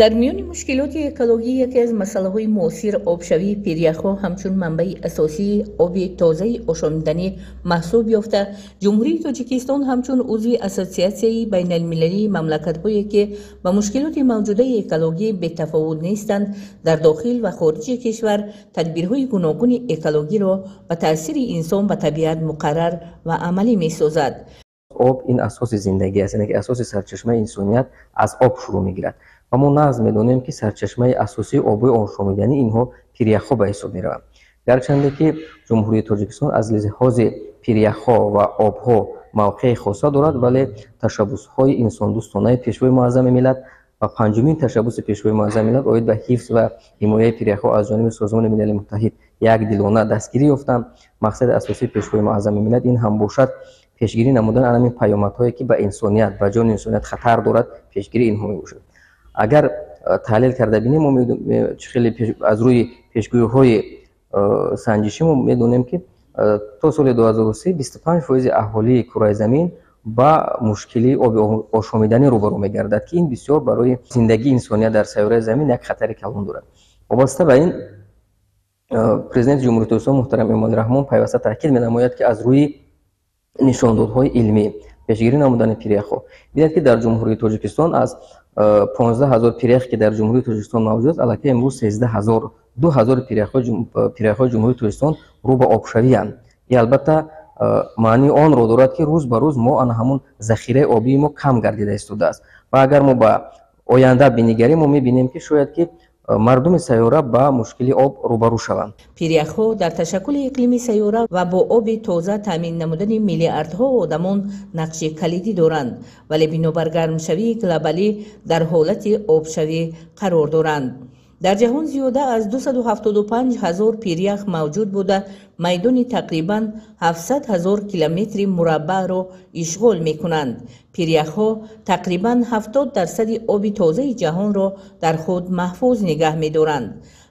Дар миёни мушкилоти экологӣ яке аз масъалаҳои муосир обшавии пиряхҳо ҳамчун манбаи асосии оби тозаи ошомиданӣ маҳсуб ёфта, Ҷумҳурии Тоҷикистон ҳамчун узви Ассотсиатсияи байналмилалии мамлакатҳое, ки ба мушкилоти мавҷудаи экологӣ бетафовут нестанд, дар дохил ва хориҷи кишвар тадбирҳои гуногуни экологиро ба таъсири инсон ба табиат муқаррар ва амалӣ месозад. Об ин асоси зиндагӣ аст, яъне ки асоси сарчашмаи инсоният аз об шурӯъ мегирад. Ва мо нағз медонем, ки сарчашмаи асосии обҳои ошомиданӣ инҳо пиряхҳо ба ҳисоб мераванд. Гарчанде ки Ҷумҳурии Тоҷикистон аз лиҳози пиряхҳо ва обҳо мавқеи хоса дорад, вале ташаббусҳои инсондӯстонаи Пешвои Муаззами миллат ва панҷумин ташаббуси Пешвои Муаззами миллат оид ба ҳифз ва ҳимояи пиряхҳо аз ҷониби Созмони Милали Муттаҳид якдилона дастгирӣ ёфтанд. Мақсади асосии Пешвои Муаззами миллат ин ҳам бошад пешгирӣ намудан ҳамин паёмадҳое, ки ба инсоният, ба ҷони инсоният хатар дорад, пешгирии инҳо мебошад. Агар таҳлил карда бинем, мо хеле аз рӯи пешгӯиҳои санҷишӣ мо медонем, ки то соли 2030 25% аҳолии кураи замин ба мушкилии оби ошомиданӣ рӯбарӯ мегардад, ки ин бисёр барои зиндагии инсоният дар сайёраи замин як хатари калон дорад. Вобаста ба ин Президенти Ҷумҳурии Тоҷикистон муҳтарам Эмомалӣ Раҳмон пайваста таъкид менамояд, ки аз рӯи нишондодҳои илмӣ пешгирӣ намудани пиряхҳо. Бинед, ки дар Ҷумҳурии Тоҷикистон аз 15 ҳазор пирях, ки дар Ҷумҳурии Тоҷикистон мавҷуд аст, аллакай имрӯз 13 ҳазор, 2 ҳазор пиряхҳои Ҷумҳурии Тоҷикистон рӯ ба обшавианд. Ин албатта маънии онро дорад, ки рӯз ба рӯз мо ана ҳамун захираи обии мо кам гардида истодааст. Ва агар мо ба оянда бинигарем, мо мебинем, ки шояд ки мардуми сайёра ба мушкили об рӯбарӯ шаванд. Пиряхҳо дар ташаккули иқлими сайёра ва бо оби тоза таъмин намудани миллиардҳо одамон нақши калидӣ доранд, вале бинобар гармшавии глобалӣ дар ҳолати обшавӣ қарор доранд. Дар ҷаҳон зиёда аз 275 ҳазор пирях мавҷуд буда, майдони тақрибан 700 ҳазор километри мураббаъро ишғол мекунанд. Пиряхҳо тақрибан 70% оби тозаи ҷаҳонро дар худ маҳфуз нигаҳ медоранд.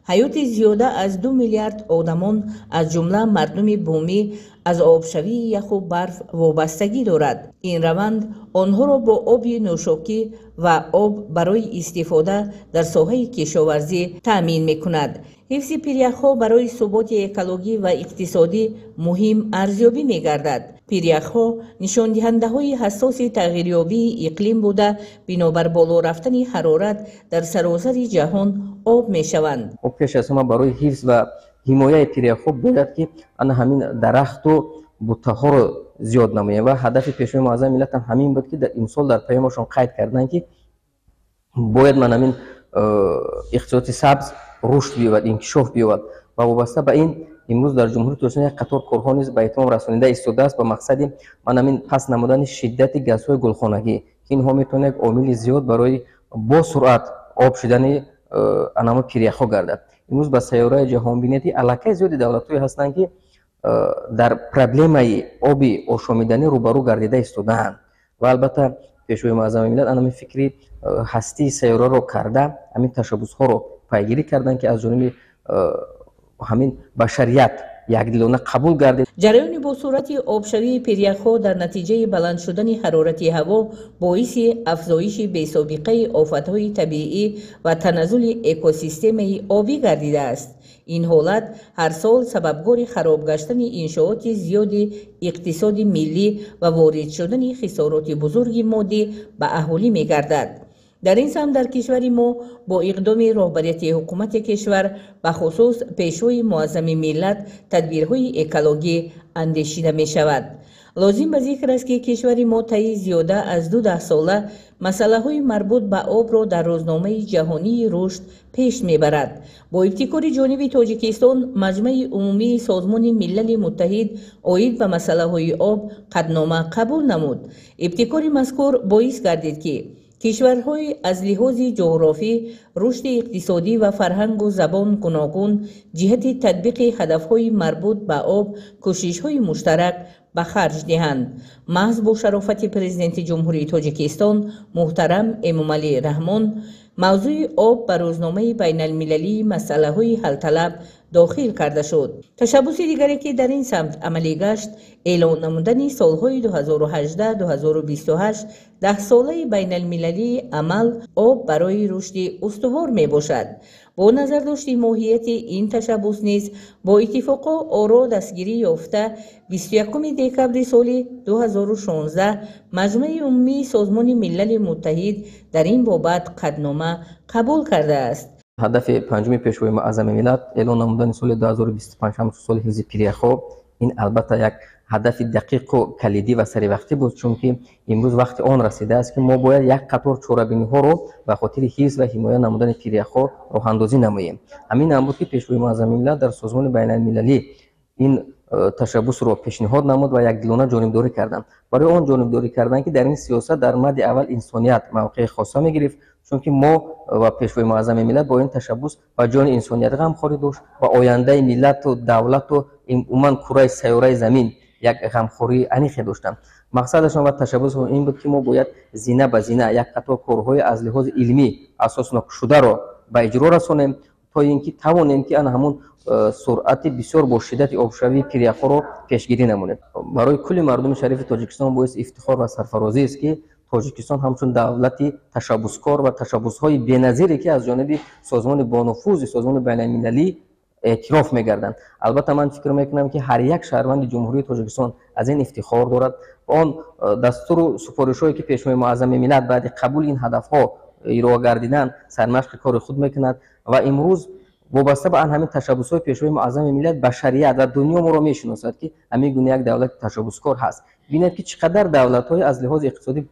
Ҳаёти зиёда аз 2 миллиард одамон, аз ҷумла мардуми бумӣ, аз обшавии яху барф вобастагӣ дорад. Ин раванд онҳоро бо оби нӯшокӣ ва об барои истифода дар соҳаи кишоварзӣ таъмин мекунад. Ҳифзи пиряхҳо барои суботи экологӣ ва иқтисодӣ муҳим арзёбӣ мегардад. Пиряхҳо нишондиҳандаҳои ҳассоси тағйирёбии иқлим буда, бинобар боло рафтани ҳарорат дар саросари ҷаҳон об мешаванд. Пеш аз ҳама барои ҳифз ва ҳимояи пиряхҳо бояд ки ана ҳамин дарахту буттаҳоро зиёд намоем, ва ҳадафи Пешвои Муаззами миллат ҳам ҳамин буд, ки дар имсол дар паёмашон қайд карданд, ки бояд ман ҳамин иқтисоди сабз рушд биёбад, инкишоф биёбад. Ва вобаста ба ин имрӯз дар Ҷумҳурии Тоҷикистон як қатор корҳо низ ба итмом расонида истодааст ба мақсади ман ҳамин паст намудани шиддати газҳои гулхонагӣ, ки инҳо метавонад як омили зиёд барои бо суръат об шудани анамо пиряхҳо гардад. Имрӯз ба сайёраи ҷаҳонбинияти аллакай зиёди давлатҳое ҳастанд, ки дар проблемаи оби ошомиданӣ рӯбарӯ гардида истодаанд. Ва албатта Пешвои Муаззами миллат ҳамин фикри ҳастии сайёраро карда, ҳамин ташаббусҳоро пайгирӣ карданд, ки аз ҷониби ҳамин башарият якдилона қабул гардид. Ҷараёни бо суръати обшавии пиряхҳо дар натиҷаи баланд шудани ҳарорати ҳаво боиси афзоиши бесобиқаи офатҳои табиӣ ва таназзули экосистемаи обӣ гардидааст. Ин ҳолат ҳар сол сабабгори хароб гаштани иншооти зиёди иқтисоди миллӣ ва ворид шудани хисороти бузурги моддӣ ба аҳолӣ мегардад. Дар ин самт дар кишвари мо бо иқдоми роҳбарияти ҳукумати кишвар, бахусус Пешвои Муаззами миллат, тадбирҳои экологӣ андешида мешавад. Лозим ба зикр аст, ки кишвари мо таи зиёда аз 2 даҳсола масъалаҳои марбут ба обро дар рӯзномаи ҷаҳонии рушд пеш мебарад. Бо ибтикори ҷониби Тоҷикистон Маҷмаи умумии Созмони Милали Муттаҳид оид ба масъалаҳои об қатънома қабул намуд. Ибтикори мазкур боис гардид, ки кишварҳои аз лиҳози ҷуғрофӣ, рушди иқтисодӣ ва фарҳангу забон гуногун ҷиҳати татбиқи ҳадафҳои марбут ба об кӯшишҳои муштарак ба харҷ диҳанд. Маҳз бо шарофати Президенти Ҷумҳурии Тоҷикистон муҳтарам Эмомалӣ Раҳмон мавзӯи об ба рӯзномаи байналмилалии масъалаҳои ҳалталаб дохил карда шуд. Ташаббуси дигаре, ки дар ин самт амалӣ гашт, эълон намудани солҳои 2018-2028 даҳсолаи байналмилалии амал «Об барои рушди устувор» мебошад. Бо назардошти моҳияти ин ташаббус низ бо иттифоқу оро дастгирӣ ёфта, 21 декабри соли 2016 Маҷмаи умумии Созмони Милали Муттаҳид дар ин бобат қатънома қабул кардааст. Ҳадафи панҷуми Пешвои Муаззами миллат, эълон намудани соли 2025 ҳамчун соли ҳифзи пиряхҳо, ин албатта як ҳадафи дақиқу калидӣ ва саривақтӣ буд, чунки имрӯз вақти он расидааст, ки мо бояд як қатор чорабиниҳоро ба хотири ҳифз ва ҳимоя намудани пиряхҳо роҳандозӣ намоем. Ҳамин ам буд, ки Пешвои Муаззами миллат дар созмони байналмилалӣ ин ташаббусро пешниҳод намуд ва якдилона ҷонибдорӣ карданд. Барои он ҷонибдорӣ карданд, ки дар ин сиёсат дар мадди аввал инсоният мавқеи хоса мегирифт, чунки мо ва Пешвои Муаззами миллат бо ин ташаббус ба ҷони инсоният ғамхорӣ дошт ва ояндаи миллату давлату умуман кураи сайёраи замин як ғамхории аниқе доштанд. Мақсадашон ва ташаббусшон ин буд, ки мо бояд зина ба зина як қатор корҳои аз лиҳози илмӣ асоснокшударо ба иҷро расонем, то ин ки тавонем, ки ана ҳамун суръати бисёр бо шиддати обшавии пиряхҳоро пешгирӣ намоем. Барои кулли мардуми шарифи Тоҷикистон боиси ифтихор ва сарфарозист, ки Тоҷикистон ҳамчун давлати ташаббускор ва ташаббусҳои беназире, ки аз ҷониби созмони бонуфузи созмони байналмилалӣ эътироф мегарданд. Албатта, ман фикр мекунам, ки ҳар як шаҳрванди Ҷумҳурии Тоҷикистон аз ин ифтихор дорад. Он дастуру супоришҳое, ки Пешвои Муаззами миллат баъди қабули ин ҳадафҳо ироа гардидан, сармашқи кори худ мекунад ва имрӯз вобаста ба ҳамин ташаббусҳои Пешвои Муаззами миллат башарият ва дунё моро мешиносад, ки ҳамин гуна як давлати ташаббускор ҳаст. Бинед, ки чӣ қадар давлатҳои аз лиҳози иқтисодӣ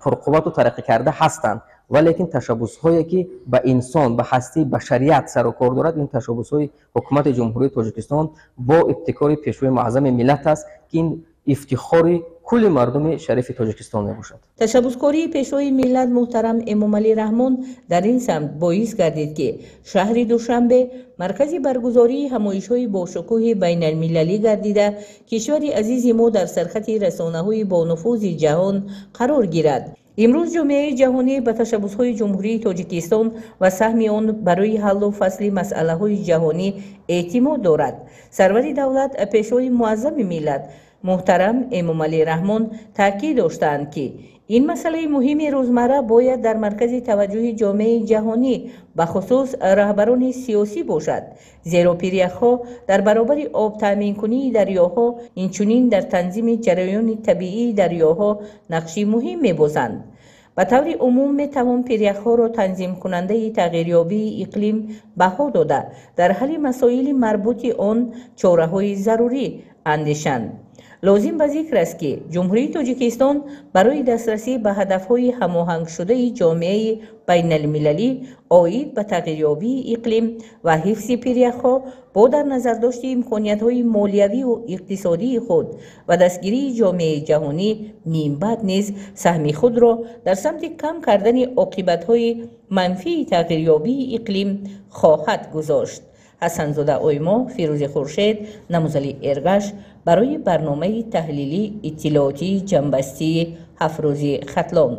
пурқуввату тараққӣ карда ҳастанд, валекин ташаббусҳое, ки ба инсон, ба ҳастии башарият сару кор дорад, ин ташаббусҳои Ҳукумати Ҷумҳурии Тоҷикистон бо ибтикори Пешвои Муаззами миллат аст, ки ин ифтихори кулли мардуми шарифи Тоҷикистон мебошад. Ташаббускории Пешвои миллат муҳтарам Эмомалӣ Раҳмон дар ин самт боис гардид, ки шаҳри Душанбе маркази баргузории ҳамоишҳои бошукӯҳи байналмилалӣ гардида, кишвари азизи мо дар сархати расонаҳои бонуфузи ҷаҳон қарор гирад. Имрӯз ҷомеаи ҷаҳонӣ ба ташаббусҳои Ҷумҳурии Тоҷикистон ва саҳми он барои ҳаллу фасли масъалаҳои ҷаҳонӣ эътимод дорад. Сарвари давлат, Пешвои Муаззами миллат муҳтарам Эмомалӣ Раҳмон таъкид доштаанд, ки ин масъалаи муҳими рӯзмарра бояд дар маркази таваҷҷӯҳи ҷомеаи ҷаҳонӣ, бахусус раҳбарони сиёсӣ бошад, зеро пиряхҳо дар баробари обтаъминкунии дарёҳо, инчунин дар танзими ҷараёни табиии дарёҳо нақши муҳим мебозанд. Ба таври умум метавон пиряхҳоро танзимкунандаи тағйирёбии иқлим баҳо дода, дар ҳалли масоили марбути он чораҳои зарурӣ андешанд. Лозим ба зикр аст, ки Ҷумҳурии Тоҷикистон барои дастрасӣ ба ҳадафҳои ҳамоҳангшудаи ҷомеаи байналмилалӣ оид ба тағйирёбии иқлим ва ҳифзи пиряхҳо бо дар назардошти имкониятҳои молиявию иқтисодии худ ва дастгирии ҷомеаи ҷаҳонӣ минбаъд низ саҳми худро дар самти кам кардани оқибатҳои манфии тағйирёбии иқлим хоҳад гузошт. Ҳасанзода Оймо, Фирӯзи Хуршед, Намузали Эргаш барои барномаи таҳлили иттилоотии ҷамъбастии ҳафтрӯзи Хатлон.